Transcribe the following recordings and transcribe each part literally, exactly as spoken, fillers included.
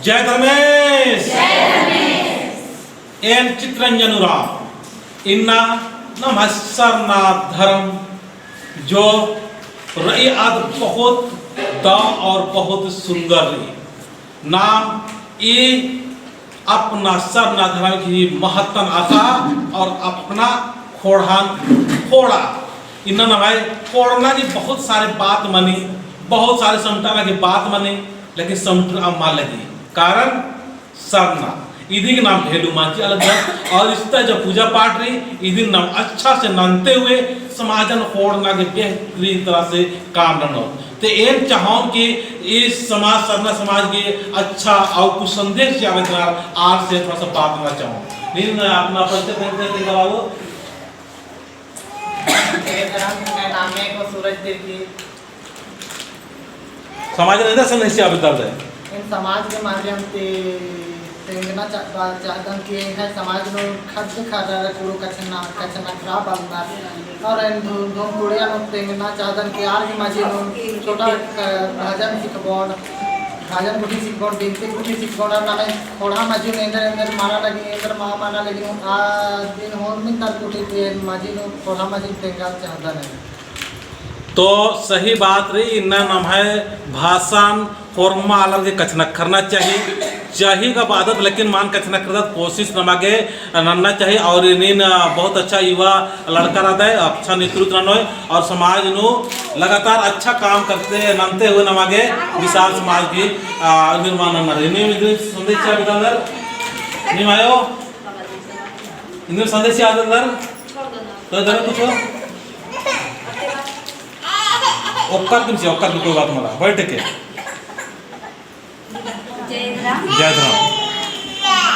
जय धर्मेस। जय धर्मेस। एन चित्रंजन उराँव। इन्ना नम्है सरना धर्म जो रई आद बहुत दव और बहुत सुंदर रई। नाम ई अपना सरना धर्म की महत्तन अख़ा और अपना ख़ोंड़हान ख़ोंड़ा। इन्ना नम्है ख़ोंड़ना की बहुत सारे बात मनी, बहुत सारे समटना की बात मनी, लेकिन समटना मल लगी। कारण सरना, इदिन नाम भेलू माची अलग है। और इस्ता जो पूजा पाठ रई, इदिन नाम अच्छा से नन्ते हुए समाजन ख़ोंड़ना के बेहतरीन तरह से काम ननोत। ते एन चाहोन कि इस समाज, सरना समाज के अच्छा और कुछ संदेश जावे तरह आर से थोड़ा सा बात करना चाहोन। नीन अपना परिचय देते, देते बाबू। मेरे धर्म के नामे को सूरज तिर्की। समाज ने एन्देर संदेश चिआ बेद्दालदय? एन समाज के माध्यम ते तेंगना चा-, बा-, चाहदन कि एंग्है समाज नू खद्द खर्रा कुँड़ुख़ कछनखरा, कछनखरा बलदर। और एन धुम, धुम कुड़िया नू तेंगना चाहदन कि आर ही मझी नू छोटा क-, भजन सिखबओन, भजन गुट्ठी सिखबओन, बिनती गुट्ठी सिखबओन, और नम्है ख़ोंड़हा मझी नू एन्देर, एन्देर मना लगी, एन्देर मल मना लगी, आ दिन होरमी तर गुट्ठी ते एन मझी नू, ख़ोंड़हा मझी नू तेंगा चाहदन। तो सही बात रई, इन्ना नम्है भाषान होरमा आलर गे कछनखरना चाही, चाही का बादत, लेकिन मल कछनखरदत, कोशिश नमा गे नन्ना चाही। और नीन बहुत अच्छा युवा लड़का रअदय, अच्छा नेतृत्व ननोय और समाज नू लगातार अच्छा काम करते, नन्ते हुए नमा गे विशाल समाज की, आ, निर्माण नन्ना रई। नीम इन्द्रिम संदेश चिआ बेद्दालदर, नीम आयो, इन्द्रिम संदेश चिआ बेद्दालदर, तो इधर कुछ हो? ओक्कर तुम से, ओक्कर की कोई बात मला, बैठ के। जय धर्म। जय धर्म।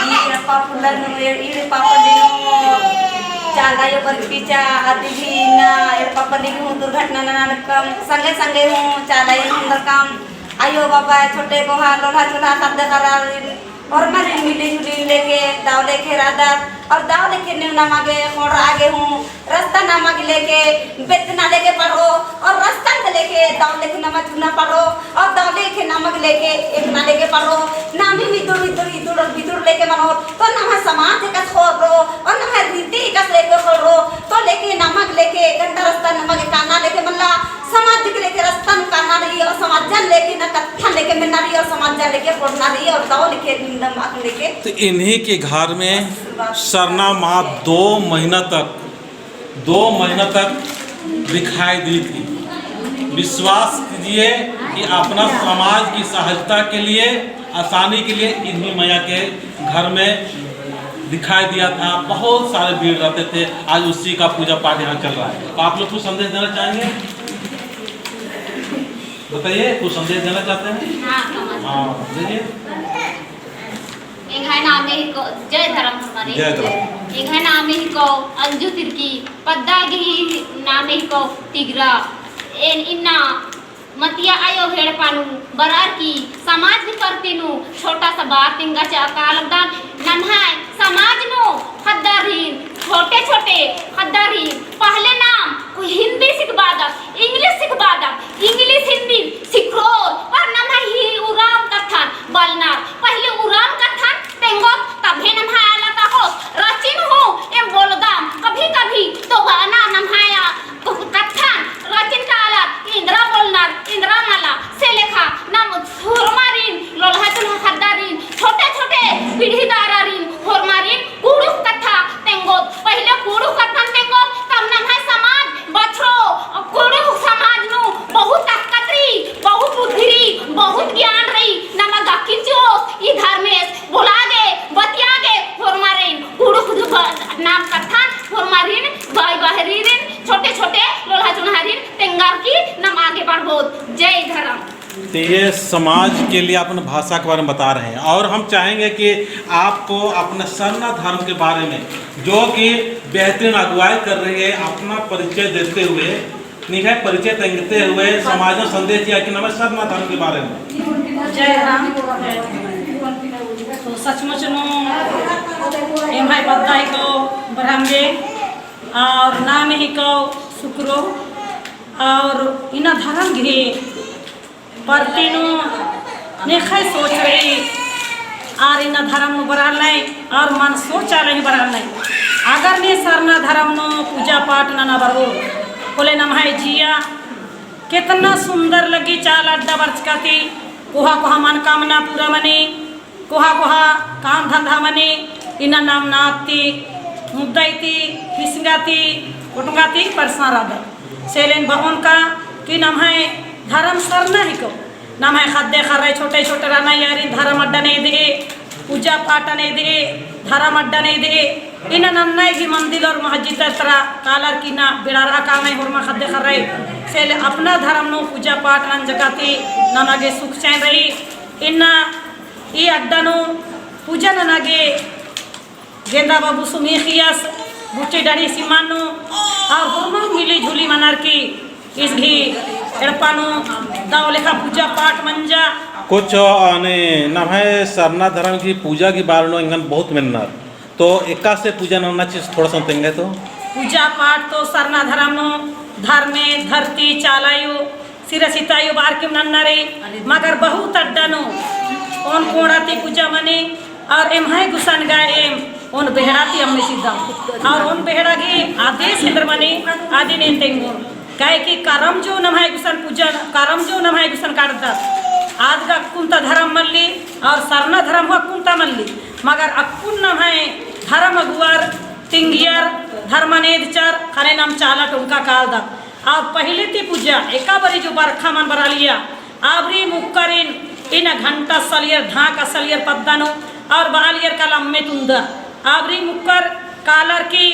ई एड़पा फुल्ला नू, ई एड़पा पल्ली नू चाला आयो बरकी चा अदी भी इन्ना एड़पा पल्ली नू दुर्घटना ननालकम, संगे संगे हूँ चाला आयो नन्दरकम, आयो बाबा, छोटे कोहा, लोल्हा चोल्हा, खद्द खर्रा, होरमारिन मिली जुली लेके दव लेखे रअदत, और दव लेखे नीम नमा गे ख़ोंड़हा गे हूँ रस्ता नमा गे लेके बेद्दना लेके पड़ो, और रस्ता गे लेके दव लेखे नमा चुना पड़ो, और दव लेखे नमा गे लेके एकना लेके पड़ो। नाम ही इदुर इदुर इदुर बिदुर लेके मनोत, तो नम्है समाज एकासे ख़ोंड़रो, और नम्है रीति एकासे लेके ख़ोंड़रो, तो लेके नमा गे लेके गंदा रस्ता नमा गे काना लेके मल्ला, समाज के लेके रस्ता नू काना रई और समाजन लेके ना कत्थन लेके मेन्ना रई और समाजन लेके ख़ोंड़ना रई और दव लेके निंदम आक लेके। तो इन्हीं के घर में सरना माँ दो महीना तक, दो महीना तक दिखाई दी थी। विश्वास कीजिए कि अपना समाज की सहजता के लिए, आसानी के लिए इन्हीं मैया के घर में दिखाई दिया था, बहुत सारे भीड़ रहते थे। आज उसी का पूजा पाठ यहाँ चल रहा है। तो आप लोग कुछ संदेश देना चाहेंगे? बताइए, कुछ संदेश देना चाहते हैं? हाँ, हाँ। हाँ, दीजिए। एंग्है नामे हिको, जय धर्म हमारे। जय धर्म। एंग्है नामे हिको अंजू तिर्की, पद्दा गही नामे हिको तिगरा। एन इन्ना मतिया आयो एड़पा नू बरअर की समाज की परती नू छोटा सा बात तिंगा चा कालदन। नम्है समाज नू ख़द्दारिन, छोटे छोटे ख़द्दारिन पहले नाम हिंदी सिखबादत, English सिखबादत, English हिंदी सिखरोर, पर नम्है ही उराँव कत्थन बलनर, पहले उराँव कत्थन तेंगोत, तभे नम्है आलर ता होस। रचिन हूँ एम बोलदम, कभी कभी तो बअना नम्है आ कत्थन रचिन का आलर, इन्द्रा बोलनर, इन्द्रा मला, से लेखा नाम होरमारिन, लोल्हा चोल्हा ख़द्दारिन, छोटे छोटे पीढ़ी दारारिन, होरमारिन कुँड़ुख़ कत्था तेंगोत, पहले कुँड़ुख़ कत्थन तेंगोत, तब नम्है समाज बछरो, कुँड़ुख़ समाज नू बहुत ताकत रई, बहुत बुद्धि रई, बहुत ज्ञान रई, नमा गे अक्किन चिओस, ई धर्मेस, बोला गे, बतिया गे, होरमारिन कुँड़ुख़ नाम कत्थन, होरमारिन बाई बहरीरिन, छोटे छोटे लोल्हा चोल्हारिन तेंगार की नाम आगे बढ़बोत। जय धर्म। तो ये समाज के लिए अपन भाषा के बारे में बता रहे हैं और हम चाहेंगे कि आपको अपने सरना धर्म के बारे में, जो कि बेहतरीन अगुवाई कर रही है, अपना परिचय देते हुए, निंग्है परिचय तेंगते हुए समाज में संदेश चिआ कि नम्है सरना धर्म के बारे में। जय राम। तो सचमुच नू एम्है पद्दा हिको ब्रह्मे और नाम हिको सुकरो और इन्ना धर्म गही परती नू नेखय सोच रई, आर इन्ना धरम नू बरआ लय, आर मन सोचा लय बरआ लय। अगर ने सरना धरम नू पूजा पाठ नना बरओ, होले नम्है जिया केतना सुंदर लग्गी। चाला अड्डा बरचका ती कोहा कोहा मनकामना पूरा मनी, कोहा कोहा काम धंधा मनी, इन्ना नाम नाती, मुद्दा इती, पिसंगा ती, कोटंगा ती परसा रअदत। से ले एन बओन का कि नम्है धरम सरना हिको। नम्है ख़द्द ख़र्रई छोटे छोटे रअनर आरिन धरम अड्डा नैदे, पूजा पाठ नैदे, धरम अड्डा नैदे, इन्ना नन्नय भी मंदिर और मस्जिद तरा कालर की ना बेड़ारा कामय होरमा ख़द्द ख़र्रई। से ले अपना धरम नू पूजा पाठ नंजका ती नमा गे सुख चैन रई। इन्ना ई अड्डा नू पूजा नना गे गेंदा बाबू सुमी खियास, बुच्ची डड़ी सिमानु, और होरमा मिली झुली मनर की ईस गही एड़पा नू दव लेखा पूजा पाठ मंजा। कुछ आने नम्है सरना धरम की पूजा की बारे नू एंगन बहुत मेन्नर। तो एकासे पूजा नन्ना चिच्चस थोड़ा सा तेंगे तो। पूजा पाठ तो सरना धरम नू धर्मे, धरती, चाला अयो, सिरा सिता अयो बअर की नन्ना रई, मगर बहुत अड्डा नू ओन कोड़ा ती पूजा मनी, और एम्है गुसन गा एम ओन बेहड़ा ती अम्मे चिदम, और ओन बेहड़ा गही आदेश एन्देर मनी अदिन एन तेंगोन। काहे कि करम जो नम्है गुसन पूजा, करम जो नम्है गुसन काटदत, आद गा अक्कुन ता धरम मल्ली, और सरना धरम हूँ अक्कुन ता मल्ली, मगर अक्कुन नम्है धरम अगुवर तिंगियर, धर्मन एदचर, ख़ने नाम चाला टोंका कालदत। और पहिले ती पूजा एका बारी जो बरखा मल बरआ लगिया, आ बारी मुक्करिन इन्ना घंटा असलियर, ढाक असलियर पद्दा नू, और बआलियर काला अम्मे तुंदर। आ बारी मुक्कर कालर की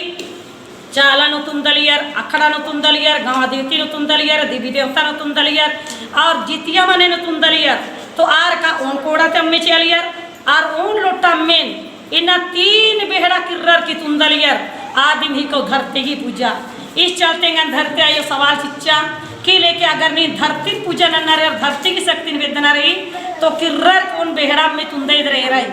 चाला नू तुंदलियर, अखड़ा नू तुंदलियर, गाँव देवती नू तुंदलियर, देवी देवता नू तुंदलियर, और जितिया मने नू तुंदलियर। तो आर का ओन कोड़ा ती अम्मे चिआलियर, आर ओन लोटा अम्मेन इन्ना तीन बेहड़ा किर्रर की तुंदलियर, आदिम हिको धरती गही पूजा। इस चलते एंगन धरती अयो सवाल चिच्चा कि लेके अगर नीन धरती पूजा नन्ना रई और धरती गही शक्तिन बेद्दना रई, तो किर्रर ओन बेहड़ा अम्मे तुंदई दरे रई।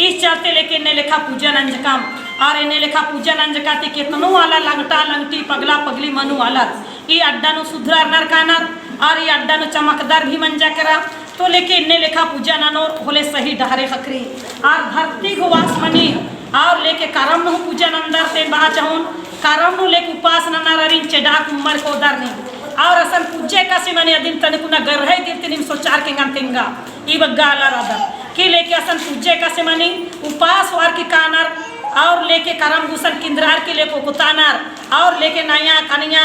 इस चलते लेके एन्ने लेखा पूजा नंजकम, और एन्ने लेखा पूजा नंजका ती केतनो आलर लंगटा लंगटी पगला पगली मनो आलर ई अड्डा नू सुधरारनर कानर, और ई अड्डा नू चमकदार भी मंजा केरा। तो लेके एन्ने लेखा पूजा ननोर होले सही डहरे ख़क्खरी। आर धरती गही वास मनी, और लेके करम नू पूजा नन्दर तेन बआ चहोन, करम नू लेके उपास नन्नर आरिन चेडा कुम्मर कोदर नी। और असन पूजा एकासे मनी अदिन तनिकुना गर्हई दिल ती नीम सोचार की एंगन तेंगा, ई बग्गा आलर रअदर। कि लेके असन पूजा एकासे मनी उपास होअर की कानर, और लेके करम गुसन किंदरार की लेके ओकतानर, और लेके नया कनिया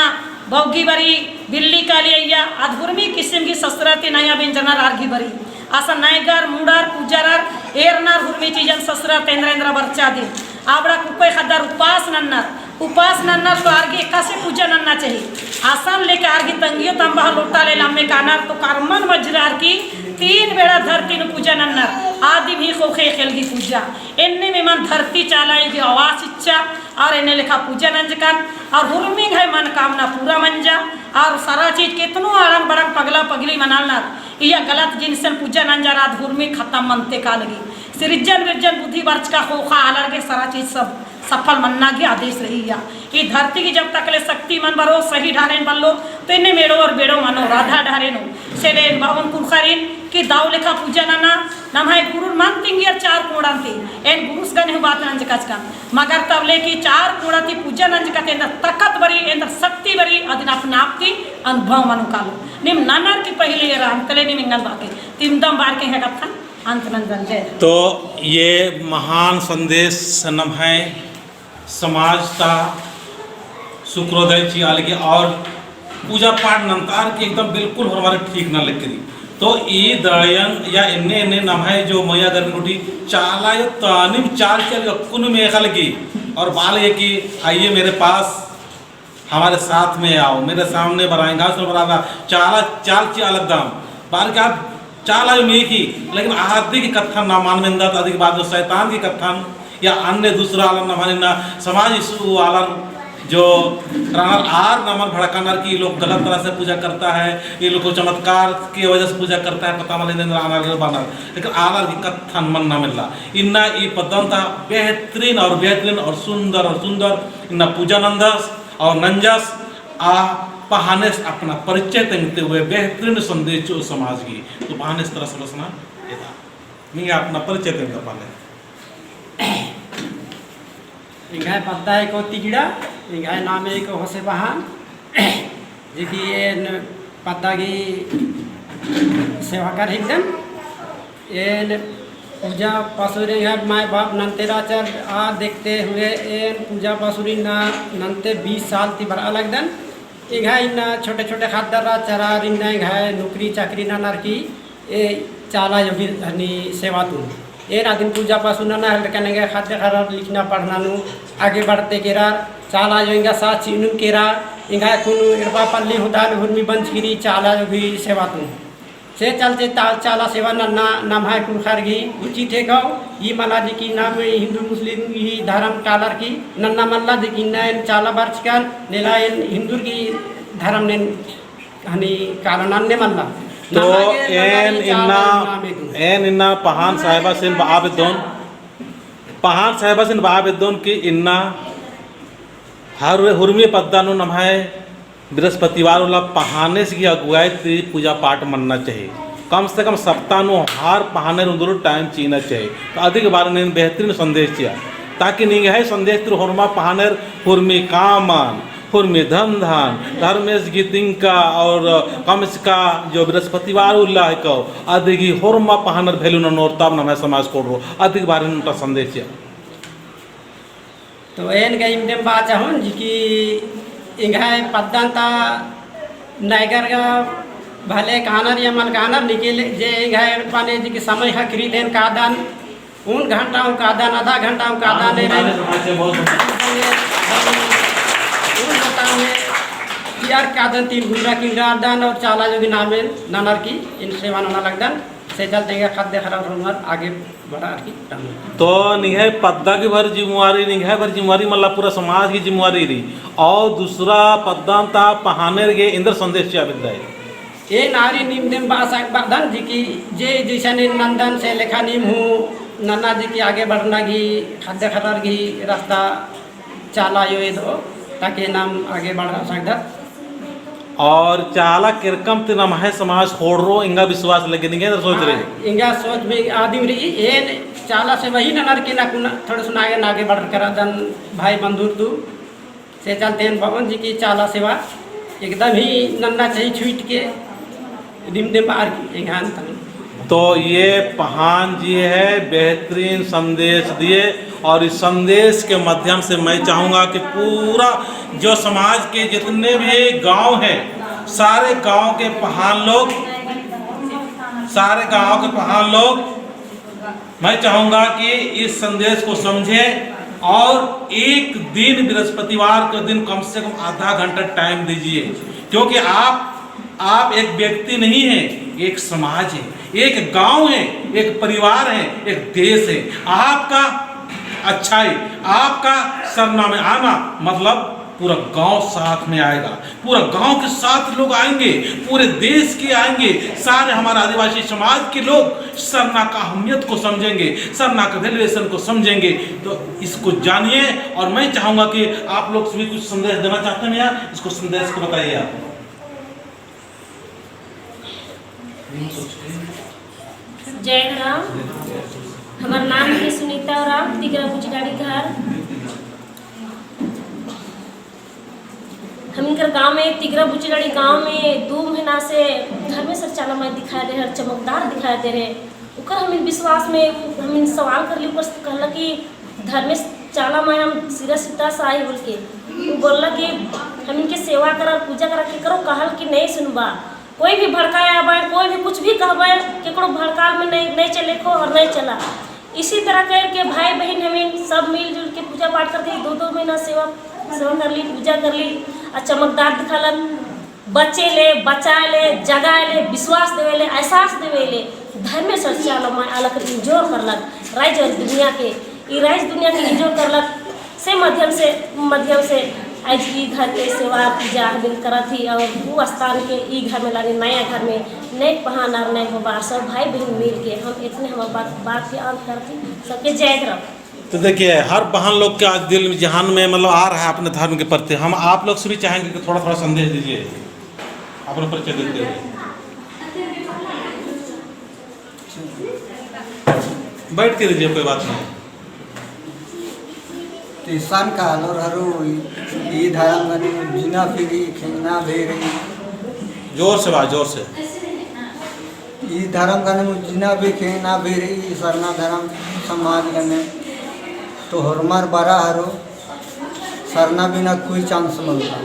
बौगी बरी, बिल्ली काली अइया, आद हुरमी किसिम गही ससुरा ती नया बेंजनर आर गही बरी। असन नैगर, मुड़र, पूजरर, एरनर हुरमी चीजन ससुरा ती एन्दरा एन्दरा बरचा दिम। अबड़ा कुकोय ख़द्दर उपास नन्नर, उपास नन्नर तो आर गही एकासे पूजा नन्ना चाही। असन लेके आर गही तंगियो तम्बा लोटा ले लम्मे कानर तो करमन मझरार की तीन बेड़ा धरती नू पूजा नन्नर। आदिम ही ख़ोख़े ख़ेल गही पूजा। एन्नेम एमन धरती चाला अयो गही आवास चिच्चा, और एन्ने लेखा पूजा नंजकन, और हुरमी गही मनकामना पूरा मंजा, और सारा चीज केतनो अड़ंग बड़ंग पगला पगली मनालनर, इया गलत जिनिसन पूजा नंजर आद हुरमी खतम मनते का लगी। सिरजन बिरजन बुद्धि बरचका ख़ोख़ा आलर गे सारा चीज सब सफल मन्ना गही आदेश रई इया। ई धरती गही जब तक ले शक्ति मल बरओ, सही डहरेन बल्लो, तो एन्नेम एड़ो और बेड़ो मनो, आधा डहरे नू। से ले एन बओन कुँड़ुख़रिन कि दव लेखा पूजा नना, नम्है गुरुर मल तिंगियर चार कोड़न ती, एन गुरुस गने हूँ बात नंजकाचकन। मगर तब ले कि चार कोड़ा ती पूजा नंजका ती एन्देर ताकत बरी, एन्देर शक्ति बरी, अदिन अपना आप ती अनुभव मनो कालो। नीम ननर की पहिले एरा, अंतले नीम एंगन बाके, तिमदम बार के है कत्थन, अंत नंजन जय। तो ये महान संदेश नम्है समाज ता शुक्रोदय चिआ लगी और पूजा पाठ नंतार की एकदम बिल्कुल होरमारे ठीक ना लग करी। तो ई दड़ायन या एन्ने एन्ने नम्है जो मइया दरमिन गूटी चाला अयो तानिम चाल चाल अक्कुन मेख़ा लगी और बआ लगी कि आइए मेरे पास, हमारे साथ में आओ, मेरे सामने बराएं, घास में बराएं, चाला चाल चिआ लगदम। बअर का चाला अयो मेख़ी, लेकिन अदी गही कत्थन ना मल मेनदत, अदी गही बात जो शैतान गही कत्थन या अन्य दूसरा आलर नम्है इन्ना समाज इसु आलर जो रअनर आर नमन भड़कानर कि ये लोग गलत तरह से पूजा करता है, ये लोग को चमत्कार की वजह से पूजा करता है, पता मल एन्देर आलर बअनर। लेकिन आलर गही कत्थन मन्ना मेल्ला। इन्ना ई पद्दन ता बेहतरीन और बेहतरीन और सुंदर और सुंदर इन्ना पूजा नंदस और नंजस आ पहानेस अपना परिचय तेंगते हुए बेहतरीन संदेश चिओ समाज गही। तो पहानेस तरह से रसना एदा। निंग्है अपना परिचय तेंगा पहले। एंग्है पद्दा हिके तिगड़ा, एंग्है नामे हिके होसे पहान, जे कि एन पद्दा गही सेवा कर हिकदन। एन पूजा पासुर एंग्है माय बाप नन्ते रहचर, आ देखते हुए एन पूजा पासुर इन्ना नन्ते बीस साल ती बरआ लगदन। एंग्है इन्ना छोटे छोटे ख़द्दर रहचर, इन्ना एंग्है नौकरी चाकरी ननर की ए चाला अयो गही हनी सेवा तुन। एन अदिन पूजा पासुर नना हेलरकन एंग्है ख़द्द ख़र्रर लिखना पढ़ना नू आगे बढ़ते केरर, चाला अयो एंगा साथ चिअनुम केरा, एंग्है कुनु एड़पा पल्ली होदन हुरमी बंचकी रई चाला अयो गही सेवा तुन। से चलते ता-, चाला सेवा नन्ना नम्है पुरखर गही उचित हेके, ई मला जे कि नाम हिन्दू मुस्लिम गही धरम कालर की नन्ना मल्ला जे कि इन्ना एन चाला बरचकन, नेला एन हिन्दुर गही धरम नेन हनी काला नन्ने मल्ला। तो नन्ना गे नन्ना एन गे चाला इन्ना, नाम एदु। एन इन्ना पहान साहेबासिन बआ बेद्दोन, पहान साहेबासिन बआ बेद्दोन कि इन्ना हर हुरमी पद्दा नू नम्है बृहस्पतिवार उल्ला पहानेस गही अगुवाई ती पूजा पाठ मन्ना चाही। कम से कम सप्ताह नू हर पहानेर उन्दुल time चिअना चाही। तो अदिक बारे नू एन बेहतरीन संदेश चिआ। ताकि निंग्है संदेश ती होरमा पहानेर हुरमी कामन, हुरमी धंधन, धर्मेस गही तिंका और कमचका जो बृहस्पतिवार उल्ला हेके, अदिगही होरमा पहानेर value ननोर तब नम्है समाज कोड़रो। अदिक बारे नू ओन्टा संदेश चिआ। तो एन गा इमदेम बआ चाहोन जे कि एंग्है पद्दन ता नैगर गा भले कानर या मल कानर निकले जे एंग्है एड़पा ने जे कि समय ख़क्खरी तेन कादन, उन घंटा हूँ कादन, आधा घंटा हूँ कादन, हाँ, एरे हमारे समाज से बहुत उन बताओ में यार कादन तीन घुंडा किंडा दन और चाला अयो गही नामे ननर की इन सेवा नना लगदन। से चलते एंग्है ख़द्द ख़र्रर होरमर आगे बढ़ार की काम। तो निंग्है पद्दा गही भर जिम्मेवारी, निंग्है भर जिम्मेवारी मल्ला पूरा समाज गही जिम्मेवारी रई। और दूसरा पद्दन ता पहानेर गे एन्दर संदेश चिआ बेद्दय? एन आरिन इमदेम बआ स-, बअदन जे कि जे जैसन एन नन्दन से लेखा नीम हूँ नन्ना जे कि आगे बढ़ना गही ख़द्द ख़र्रर गही रस्ता चाला अयो एदो, ताकि नाम आगे बढ़ा सकदत। और चाला केरकम ती नम्है समाज खोड़रो एंगा विश्वास लगे, निंग्है एन्दर सोच रई? हाँ, एंगा सोच में आदिम रई, एन चाला सेवा ही ननर की ना कुना थोड़े सुन आगे, आगे बढ़र करदन भाई बंधुर तू। से चलते एन बओन जे कि चाला सेवा एकदम ही नन्ना चाही छुइट के। दिम दिम आर एंग्है तन। तो ये पहान जी है, बेहतरीन संदेश दिए, और इस संदेश के माध्यम से मैं चाहूँगा कि पूरा जो समाज के जितने भी गांव हैं, सारे गांव के पहान लोग, सारे गांव के पहान लोग मैं चाहूँगा कि इस संदेश को समझें और एक दिन बृहस्पतिवार के दिन कम से कम आधा घंटा time दीजिए, क्योंकि आप, आप एक व्यक्ति नहीं हैं, एक समाज है, एक गांव है, एक परिवार है, एक देश है। आपका अच्छाई, आपका सरना में आना मतलब पूरा गांव साथ में आएगा। पूरा गांव के साथ लोग आएंगे, पूरे देश के आएंगे, सारे हमारे आदिवासी समाज के लोग सरना का अहमियत को समझेंगे, सरना का valuation को समझेंगे। तो इसको जानिए, और मैं चाहूँगा कि आप लोग सभी कुछ संदेश देना चाहते हैं यार, इसको संदेश को बताइए आप। जय राम। हमार नाम है सुनीता राम, तिगरा बुचडाड़ी घर। हमिनकर गाँव में, तिगरा बुचड़ाड़ी गाँव में दू महीना से धर्मेस चाला माय दिखाई दे रहे, चमकदार दिखाई दे रहे। उकर हमिन विश्वास में हमिन सवाल करली, उकर कहला कि धर्मेस चाला माय हम सिरा सीता साई बोल के। उ बोलला कि हमिन के सेवा करा, पूजा करा, केकरो कहल कि नहीं सुनबा। कोई भी भड़काया आबे, कोई भी कुछ भी कहबे, केकरो भड़काल में नहीं, नहीं चले को और नहीं चला। इसी तरह करके भाई बहिन हमिन सब मिलजुल के पूजा पाठ करके दो दो महीना सेवा, सेवा करली, पूजा करली, आ चमकदार दिखालन, बचे ले, बचाए ले, जगाए ले, विश्वास देवे ले, एहसास देवे ले, धर्मेस चाला माय अलग इंजोर करलन, राइज और दुनिया के, ई राइज दुनिया के इंजोर करलन, से माध्यम से, माध्यम से आज ई घर के सेवा पूजा हमिन करत ही और ऊ स्थान के ई घर में लाने नया घर में नए पहान और नए होबार सब भाई बहिन मिल के हम इतने हमार बात, बात के अंत करत ही। सबके जय धर्म। तो देखिए, हर बहन लोग के आज दिल में, जहन में मतलब आ रहा है अपने धर्म के प्रति। हम आप लोग से भी चाहेंगे कि थोड़ा, थोड़ा संदेश दीजिए, अपना परिचय देते हुए। बैठ के लीजिए, कोई बात नहीं। तो इसन कालोर हरो, ई धरम गने जिना फिरी, खेंगना भेरी। जोर से बात, जोर से। ई धरम गने जिना भी खेंगना भेरी, ई सरना धरम समाज गने। तो होरमर बरा हरो, सरना बिना कोई chance मलता।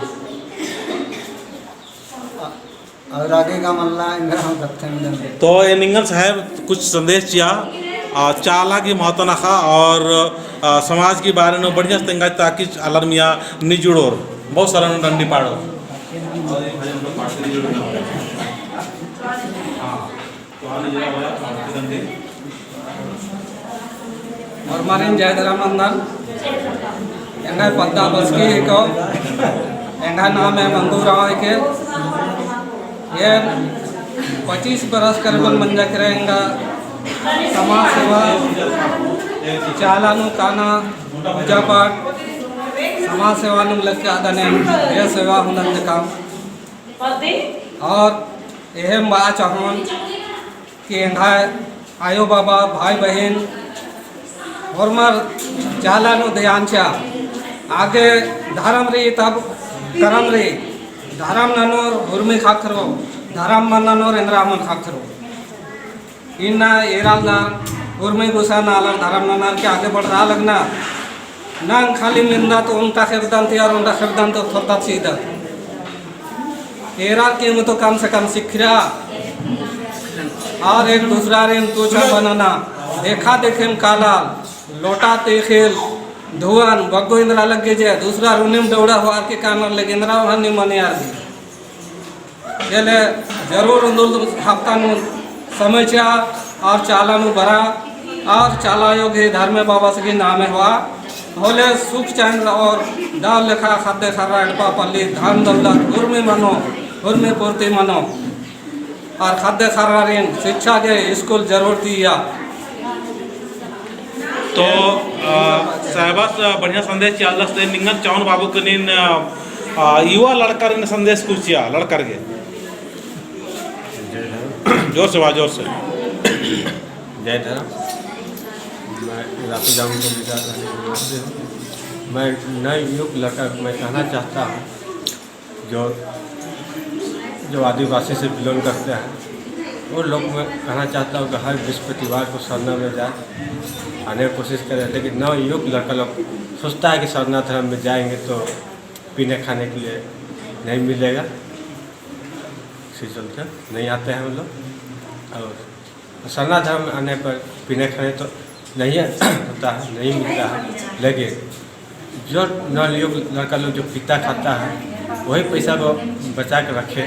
और आगे का मल्ला इंद्रा हम कत्थन जन। तो ए निंगन साहेब कुछ संदेश चिआ, आ, चाला की महत्व नखा और, आ, समाज की बारे में बढ़िया से तेंगा ताकि आलर मइय्याँ निजुड़ोर। बहुत सारा डंडी पाड़ो। हाँ। होरमारिन जय धरम नन्दन। एंग्है पद्दा बस्की हिको। एंग्है नामे मंगू उराँव हिके। एन पच्चीस बरस करीबन मंजा केरा एंगा समाज सेवा, चाला नू काना, पूजा पाठ, समाज सेवा नू लग्गा अदन एन, ये सेवा हुनन काम। और एहम बआ चाहोन कि एंग्है आयो बाबा, भाई बहिन, होरमर चाला नू ध्यान चिआ। आगे धरम रई तब करम रई। धरम ननोर उर्मी ख़क्खरो, धरम मल ननोर एन्दरा मल ख़क्खरो। इन्ना एरालदर उर्मी गुसन आलर धरम ननर के आगे बढ़रआ लगनर। नंग खाली मेनदत ओन्टा खेबदन ती और ओन्टा खेबदन तो थोरदत सीदत। एरार के मतो कम से कम सिखरआ। और एक दूसरारिन तुछा बनना। देखा देखेम कालल, लोटा तेखेल, धुवन, बग्गो एन्दरा लग्गे जे, दूसरार उन्नेम डौड़ा होअर के कानर लगे एन्दरा ओहन नीम मनियार गे। एले जरूर उन्दुल हफ्ता नू समय चिआ और चाला नू बरआ और चाला आयो गे धर्मे बाबस गे नामे होआ। होले सुख चैन और दव लेखा ख़द्द ख़र्रा एड़पा पल्ली धन दौलत उर्मी मनो, उर्मी पूर्ति मनो। और ख़द्द ख़र्रारिन शिक्षा गे स्कूल जरूर तिया। तो, अ, साहेबस, अ, बढ़िया संदेश चिआलदस ते निंगन चाहोन बाबू कनिन, अ, अ, युवा लड़कर गे संदेश कुछ चिआ, लड़कर गे। जय धर्म। जोर से बा, जोर से। जय धर्म। मैं रातू जाऊँ को विचार करने के लिए हूँ। मैं नए युग लड़कर मैं कहना चाहता हूँ, जो, जो आदिवासी से belong करते हैं, वो लोग मैं कहना चाहता हूँ कि हर बृहस्पतिवार को सरना में जाए, आने की कोशिश करें। लेकिन नवयुवक लड़का लोग सोचता है कि सरना धर्म में जाएंगे तो पीने खाने के लिए नहीं मिलेगा, इसी चलते नहीं आते हैं हम लोग। और सरना धर्म आने पर पीने खाने तो नहीं होता है, नहीं मिलता है, लेकिन जो नवयुवक लड़का लोग जो पीता खाता है, वही पैसा को बचा के रखे,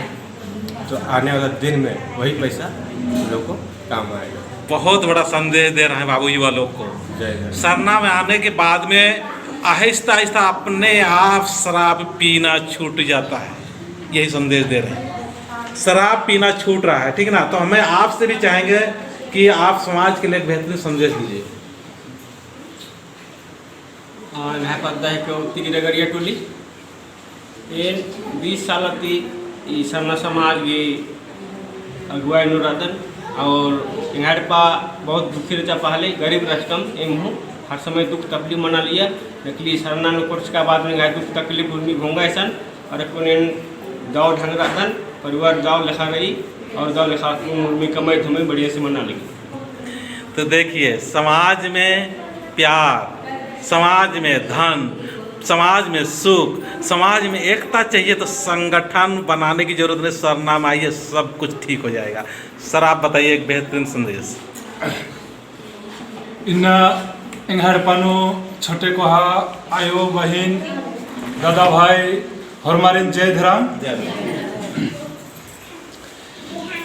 तो आने वाला दिन में वही पैसा उन लोग को काम आएगा। बहुत बड़ा संदेश दे रहे हैं बाबू युवा लोग को। जय जय। सरना में आने के बाद में आहिस्ता आहिस्ता अपने आप शराब पीना छूट जाता है। यही संदेश दे रहे हैं। शराब पीना छूट रहा है, ठीक ना? तो हमें आपसे भी चाहेंगे कि आप समाज के लिए एक बेहतरीन संदेश दीजिए। आ, एंग्है पद्दा हिके उत्ती गिरगरिया टोली। एन बीस साल ती ई सरना समाज गे अगुवाई नू रअदन और एंग्है एड़पा बहुत दुखी रहचा पहले, गरीब रहचकम, एम हूँ हर समय दुख तकलीफ मना लिया, लेकिन सरना नू कोरचका बाद में एंग्है दुख तकलीफ उर्मी भोंगा इसन, और अक्कुन एन दव ढंग रअदन, परिवार दव लेखा रई, और दव लेखा अक्कुन उर्मी कमाई धमाई बढ़िया से मना लगी। तो देखिए, समाज में प्यार, समाज में धन, समाज में सुख, समाज में एकता चाहिए तो संगठन बनाने की जरूरत नहीं, सरना में आइए, सब कुछ ठीक हो जाएगा। सर, आप बताइए एक बेहतरीन संदेश। इन्ना एंग्है एड़पा नू छोटे कोहा, आयो, बहिन, दादा, भाई, होरमारिन जय धरम। जय धरम।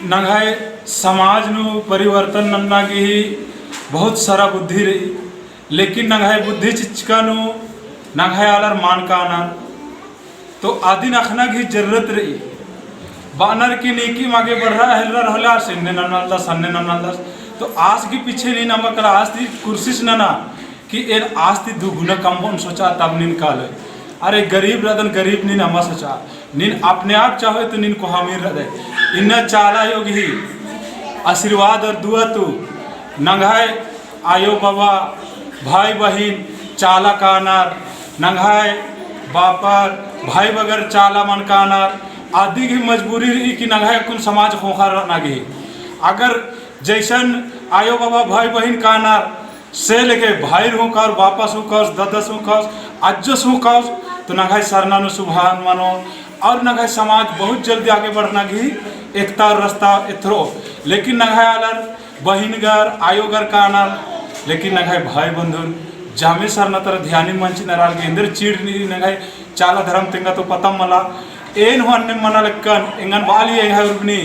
नंग्है समाज नू परिवर्तन नन्ना गही बहुत सारा बुद्धि रई, लेकिन नंग्है बुद्धि चिच्चका नू नंग्है आलर मान कानर। तो अदिन अख़ना गही जरूरत रई। बअनर की नीकिम आगे बढ़रआ हेलरर होले आस एन्ने ननालदस, अन्ने ननालदस। तो आस गही पीछे नीन अम्बा काला, आस ती कोशिश नना कि एन आस ती दुगुना कमबओन सोचा, तब नीन कालोय। अरे गरीब रअदन, गरीब नीन अमा सोचा। नीन अपने आप चाहोय तो नीन कोहा अमीर रअदय। इन्ना चाला आयो गही आशीर्वाद और दुआ तू नंग्है आयो बाबा, भाई बहिन चाला कानर, नंग्है बापर भाई बगर चाला मल कानर, अदिगही मजबूरी रई कि नंग्है अक्कुन समाज ख़ोख़ा रअना गे। अगर जैसन आयो बाबा भाई बहिन कानर, से लेके भाईर हूँ काओस, बापस हूँ काओस, ददस हूँ काओस, अज्जस हूँ काओस, तो नंग्है सरना नू सुभान मनो, और नंग्है समाज बहुत जल्दी आगे बढ़ना गे एकता और रस्ता एथरओ। लेकिन नंग्है आलर बहिनगर, आयोगर कानर, लेकिन नंग्है भाई बंधुर जामे सरना तरा ध्यान ही मल चिअनर आर गे एन्देर चिड़नी नंग्है चाला धर्म तेंगा तो पता मला। एन हूँ अन्ने मना लक्कन, एंगन बाली एंग्है उर्बनी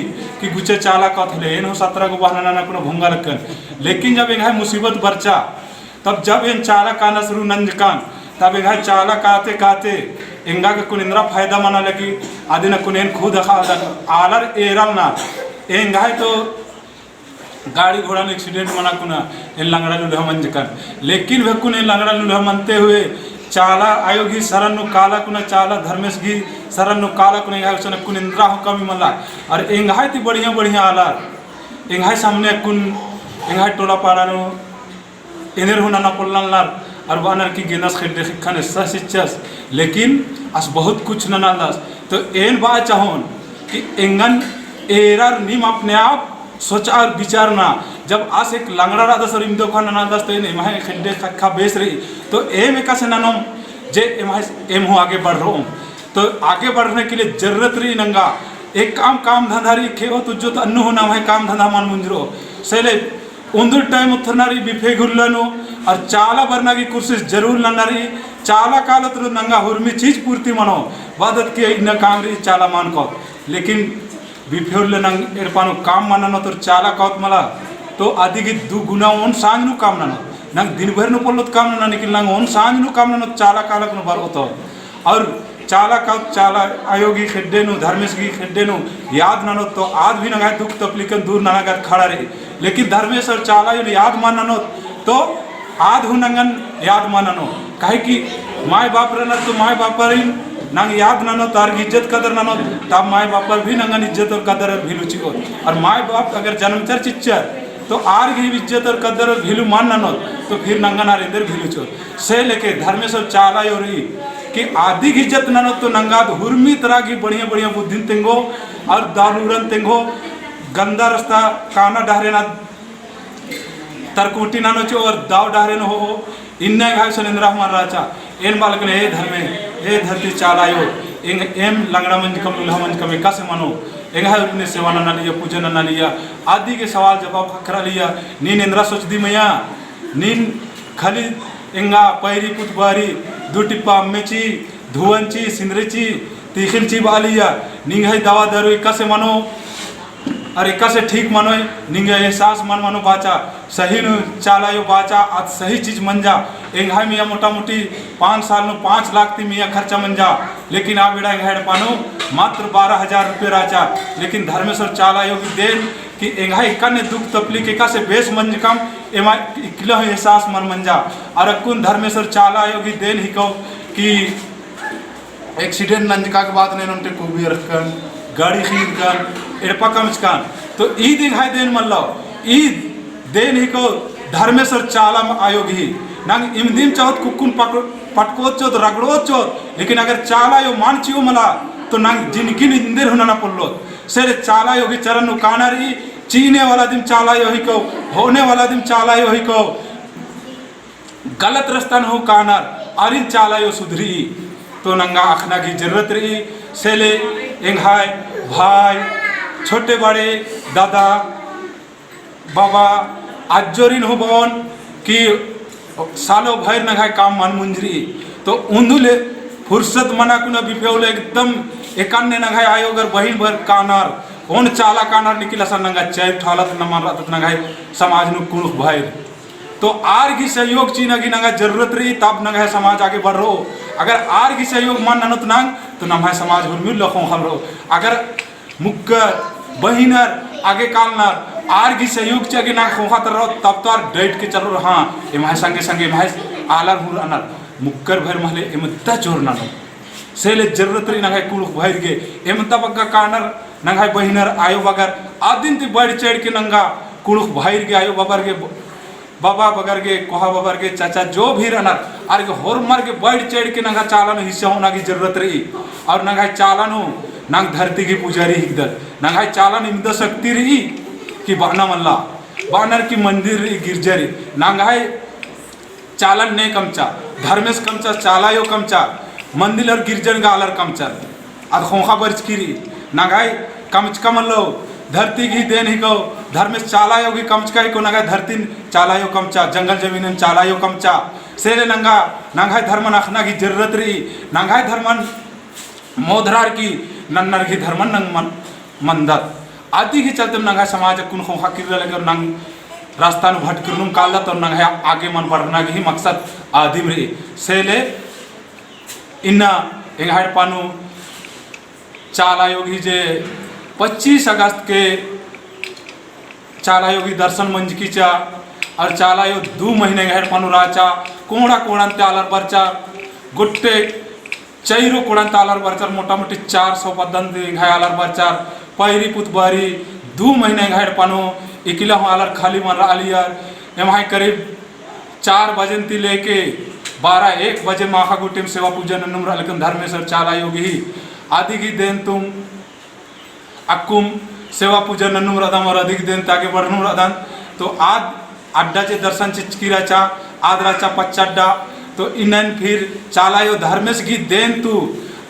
कि गुचे चाला काओत होले, एन हूँ सतरा गो बहाना नना कुना भोंगा लक्कन। लेकिन जब एंग्है मुसीबत बरचा, तब जब एन चाला काना शुरू नंजकन, तब एंग्है चाला काते काते एंगा गे अक्कुन एन्दरा फायदा मना लगी, अदिन अक्कुन एन खुद अख़ा आलर एरलनर, एंग्है तो गाड़ी घोड़ा नू accident मना कुना एन लंगड़ा लुल्हा मंजकन। लेकिन अक्कुन एन लंगड़ा लुल्हा मनते हुए चाला आयो गही सरन नू काला कुना, चाला धर्मेस गही सरन नू काला कुना, एंग्है गुसन अक्कुन एन्दरा हूँ कमी मला। और एंग्है ती बढ़िया बढ़िया आलर एंग्है सामने अक्कुन एंग्है टोला पाड़ा नू एन्देर हूँ नना पोल्लनर, और बअनर कि गेनस ख़ेड्डे ख़ेक्खन एस्सा चिच्चस, लेकिन आस बहुत कुछ ननालदस। तो एन बआ चाहोन कि एंगन एरर नीम अपने आप सोचा और विचारना। जब आस एक लंगड़ा रअदस और इमदे ख़ोख़ा ननालदस, तो एन एम्है ख़ेड्डे ख़ेक्खा बेस रई, तो एम एकासे ननोम जे एम्है, एम हूँ आगे बढ़रओम। तो आगे बढ़ने के लिए जरूरत रई नंगा। एकअम काम धंधा रई, खेओत उज्जोत अन्नु हूँ नम्है काम धंधा मल मुंजरओ। से ले उन्दुल time उथरना रई बिफे घुरला नू, और चाला बरना की कोशिश जरूर नन्ना रई। चाला कालोत तो नंगा हुरमी चीज पूर्ति मनो, बअदत कि इन्ना काम रई चाला मल काओत। लेकिन बिफे उल्ला नंग एड़पा नू काम मल ननोत और चाला काओत मला, तो अदिगही दुगुना ओन सांझ नू काम ननोत। नंग दिन भर नू पोल्लोत काम नना, लेकिन नंग ओन सांझ नू काम ननोत, चाला काला कुना बरओत। और चाला काओत, चाला आयो गही ख़ेड्डे नू, धर्मेस गही ख़ेड्डे नू याद ननोत, तो आद भी नंग्है दुख तकलीफन दूर नना गे खड़ा रई। लेकिन धर्मेस और चाला आयोन याद मल ननोत, तो आद हूँ नंगन याद मल ननोत। काहे कि माय बाप रअनर तो माय बापरिन नंग याद ननोत, आर गही इज्जत कदर ननोत, तब माय बापर भी नंगन इज्जत और कदर और value चिओत। और माय बाप अगर जन्मचर चिच्चर, तो आर गही इज्जत और कदर और value मल ननोत, तो फिर नंगन आर एन्देर value चिओत। से लेके धर्मेस और चाला आयो रई कि अदिगही इज्जत ननोत तो नंगा आद हुरमी तरा गही बढ़िया बढ़िया बुद्धिन तेंगो और दालूरन तेंगो, गंदा रस्ता काना डहरेन आद तरकुटी ननो चिओ और दव डहरेन होओ। इन्ना एंग्है गुसन एन्दरा हूँ मल रहचा। एन बआ लगन, ए धर्मे, ए धरती चाला आयो, एंग एम लंगड़ा मंजकम, लुल्हा मंजकम एकासे मनो, एंग्है उतने सेवा नना लिया, पूजा नना लिया, अदिगही सवाल जवाब ख़क्खरा लिया। नीन एन्दरा सोचदी मइय्याँ, नीन खाली एंगा पैरी पुत बारी, दू टिप्पा अम्मे ची, धुवन ची, सिंदरी ची, तीखिल ची बआ लिया, निंग्है दवा दारू एकासे मनो, और एकासे ठीक मनोय, निंगा एहसास मल मनो बाचा, सही नू चाला आयो बाचा, आद सही चीज मंजा। एंग्है मइय्याँ मोटा मोटी पाँच साल नू पाँच लाख ती मइय्याँ खर्चा मंजा, लेकिन आ बेड़ा एंग्है एड़पा नू मात्र बारह हजार रुपये रहचा। लेकिन धर्मेस और चाला आयो गही देन कि एंग्है इक्कन्ने दुख तकलीफ एकासे बेस मंजकम, एमा इकला हूँ एहसास मल मंजा। और अक्कुन धर्मेस और चाला आयो गही देन हिको कि accident नंजका के बाद नैन ओन्टे कोबी अरखकन, गाड़ी खरीदकन, एड़पा कमचकन। तो ईद एंग्है देन मल्लो, ईद देन हिको धर्मेस और चाला आयो गही। नंग इमदिम चाहोत कुक्कुन पक-, पटकोत चोत, रगड़ोत चोत, लेकिन अगर चाला आयो मल चिओ मला, तो नंग जिनगी नू एन्देर हूँ नना पोल्लोत। से ले चाला आयो गही चरन नू काना रई, चिअने वाला दिम चाला आयो हिको, होने वाला दिम चाला आयो हिको। गलत रस्ता नू हूँ कानर, आरिन चाला आयो सुधरी, तो नंगा अख़ना गही जरूरत रई। से ले एंग्है भाई, छोटे बड़े, दादा, बाबा, अज्जोरिन हूँ बओन कि सालो भइर नंग्है काम मल मुंजरी, तो उन्दुल फुर्सत मना कुना बिफे उल्ला एकदम एकान्ने नंग्है आयो गर बहिन भर कानर, ओन चाला कानर निकिल असन नंगा चैत ठालत नमन रअदत नंग्है समाज नू कुँड़ुख़ भइर। तो आर गही सहयोग चिअना गही नंगा जरूरत रई, तब नंग्है समाज आगे बढ़रओ। अगर आर गही सहयोग मल ननोत नंग, तो नम्है समाज हुरमी उल्ला ख़ोख़ा रओ। अगर मुक्कर, बहिनर आगे कालनर, आर गही सहयोग चिआ गे नंग ख़ोख़ा तरा रओ, तब तो आर डइट के चलरओ, हाँ, एम्है संगे संगे एम्है आलर हूँ रअनर, मुक्कर भइर महले एमदा जोर ननोत। से ले जरूरत रई नंग्है कुँड़ुख़ भइर गे, एमदा बग्गे कानर, नंग्है बहिनर आयो बगर आदिन ती बढ़ चढ़ के नंगा कुँड़ुख़ भाईर गे, आयो बबर गे, बाबा बगर गे, कोहा बबर गे, चाचा जो भी रअनर, आर गे होरमर गे बढ़ चढ़ के नंग्है चाला नू हिस्सा होना की जरूरत रई। और नंग्है चाला नू नंग धरती की पुजारी हिकदत, नंग्है चाला नू इमदा शक्ति रई कि बअना मल्ला, बअनर की मंदिर रई, गिरजा रई, नंग्है चालन ने कमचा, धर्मेस कमचा, चाला आयो कमचा, मंदिर और गिरजन गा आलर कमचर। अद ख़ोख़ा बरचकी रई, नंग्है कमचका मल्लो, धरती गही देन हिको, धर्मेस चाला आयो गही कमचका हिको, नंग्है धरतीन चाला आयो कमचा, जंगल जमीनन चाला आयो कमचा। से ले नंगा, नंग्है धर्मन अख़ना गही जरूरत रई, नंग्है धर्मन मोधरार की नन्नर गही धर्मन नंग मन, मन्दत। अदी गही चलते नंग्है समाज अक्कुन ख़ोख़ा किर्रा लगे और नंग रास्ता नू भटकिरनुम कालदत और नंग्है आगे मल बढ़ना गही मकसद अदिम रई। से ले इन्ना एंग्है एड़पा नू चाला आयो गही जे पच्चीस अगस्त के चाला आयो गही दर्शन मंजकी चा, और चाला आयो दू महीना एंग्है एड़पा नू रहचा, कोंड़ा कोंड़न ती आलर बरचा, गोट्टे चैरो कोंड़न ती आलर बरचर, मोटा मोटी चार सौ पद्दन ती एंग्है आलर बरचर, पैरी पुतबारी दू महीना एंग्है एड़पा नू इकला हूँ आलर खाली मल रआलियर, एम्है करीब चार बजे ती लेके बारह एक बजे माख़ा गूटी सेवा पूजा नन्नुम रआ, लेकिन धर्मेस और चाला आयो गही अदी गही देन तुम अक्कुम सेवा पूजा नन्नुम रअदम और अदी गही देन ती आगे बढ़नुम रअदम। तो आद अड्डा जे दर्शन चिचकी रहचा, आद रहचा पच्चा अड्डा। तो इन्नन फिर चाला आयो धर्मेस गही देन तू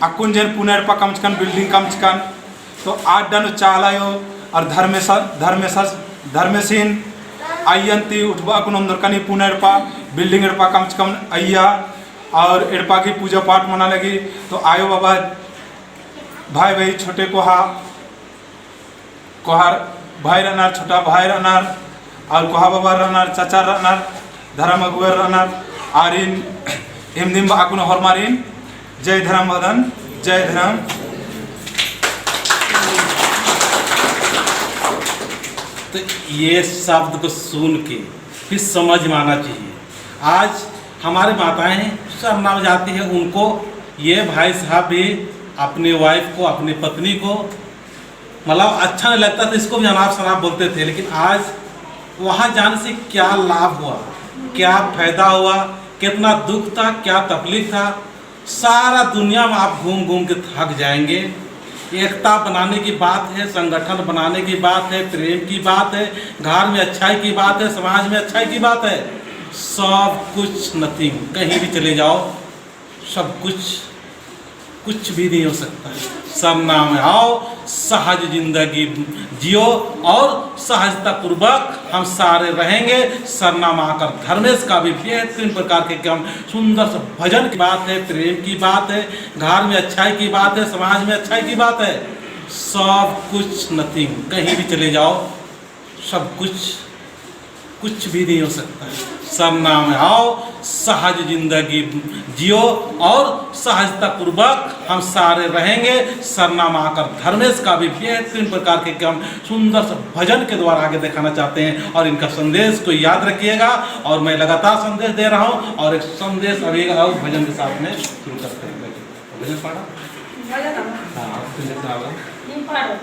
अक्कुन जेन पुना एड़पा कमचकन, building कमचकन, तो आद अड्डा नू चाला आयो और धर्मेस, धर्मेस, धर्मेसिन अइय्यन ती उठबा अक्कुन ओन्दरकन ई पुना एड़पा, building एड़पा कमचकन अइय्या और एड़पा गही पूजा पाठ मना लगी। तो आयो बाबा भाई भाई छोटे कोहा, कोहार भाई रअनर, छोटा भाई रअनर, और कोहा बाबा रअनर, चाचा रअनर, धर्म अगुवर रअनर, आरिन इमदिम बआ अक्कुन होरमारिन जय धर्म बअदन, जय धर्म। तो ये शब्द को सुन के फिर समझ में आना चाहिए। आज हमारे माताएं सरना में जाती है, उनको ये भाई साहब भी अपने wife को, अपनी पत्नी को, मतलब, अच्छा नहीं लगता था, इसको भी अनाप शनाप बोलते थे, लेकिन आज वहाँ जाने से क्या लाभ हुआ, क्या फायदा हुआ, कितना दुख था, क्या तकलीफ था, सारा दुनिया में आप घूम घूम के थक जाएंगे। एकता बनाने की बात है, संगठन बनाने की बात है, प्रेम की बात है, घर में अच्छाई की बात है, समाज में अच्छाई की बात है। सब कुछ nothing, कहीं भी चले जाओ, सब कुछ, कुछ भी नहीं हो सकता है। सरना में आओ, सहज जिंदगी जियो और सहजता पूर्वक हम सारे रहेंगे। सरना में आकर धर्मेस का भी बेहतरीन प्रकार के काम, सुंदर सा भजन की बात है, प्रेम की बात है, घर में अच्छाई की बात है, समाज में अच्छाई की बात है। सब कुछ nothing, कहीं भी चले जाओ, सब कुछ, कुछ भी नहीं हो सकता है। सरना में आओ, सहज जिंदगी जियो और सहजता पूर्वक हम सारे रहेंगे। सरना में आकर धर्मेस का भी बेहतरीन प्रकार के काम सुंदर से भजन के द्वारा आगे दिखाना चाहते हैं और इनका संदेश को याद रखिएगा। और मैं लगातार संदेश दे रहा हूँ और एक संदेश अभी और भजन के साथ में शुरू करते हैं। भजन पाड़ा? भजन? हाँ, आप संदेश सुनाओ। नहीं पाड़ो।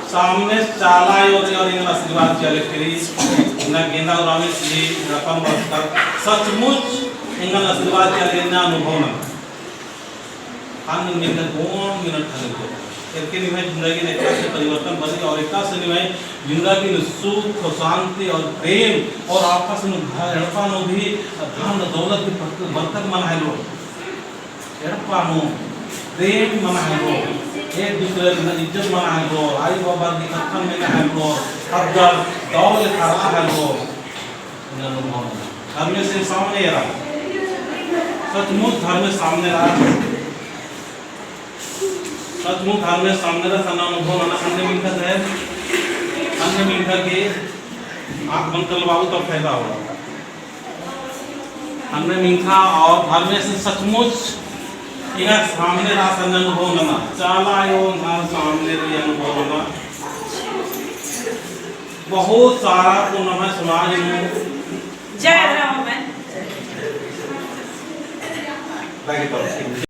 सामने चाला आयो और, और एंगन आशीर्वाद चिआ लगी, ना गेंदा उराँव जी, रकम बरकर, सचमुच एंगन आशीर्वाद चिआ लगी, ना अनुभव ना। हम मिनट, ओन मिनट खाली को। एरके निम्है जिंदगी में एकासे परिवर्तन बनी और एकासे निम्है जिंदगी में सुख और शांति और प्रेम और आपस में घर एड़पा नू भी धन दौलत भी बरकत, बरकत मना हेलरो। एड़पा नू प्रेम मना हेलरो, एक दूसरे की इज्जत मना हेलरो, आई बाबा की कत्थन मेना हेलरो, हर दर दौलत खड़ा हेलरो। धर्मेसिन सामने रआ। सचमुच धर्मेस सामने रआ। सचमुच धर्मेस सामने रआ, सन्ना अनुभव नना अन्ने मिंखा है। अन्ने मिंखा के आँख बंद कर लबाबू तब फायदा होगा। अन्ने मिंखा और धर्मेस सचमुच इना सामने रआ, सन्ना अनुभव नना। चाला आयो ना सामने रई अनुभव नना। बहुत सारा तो नम्है समाज में जय राम।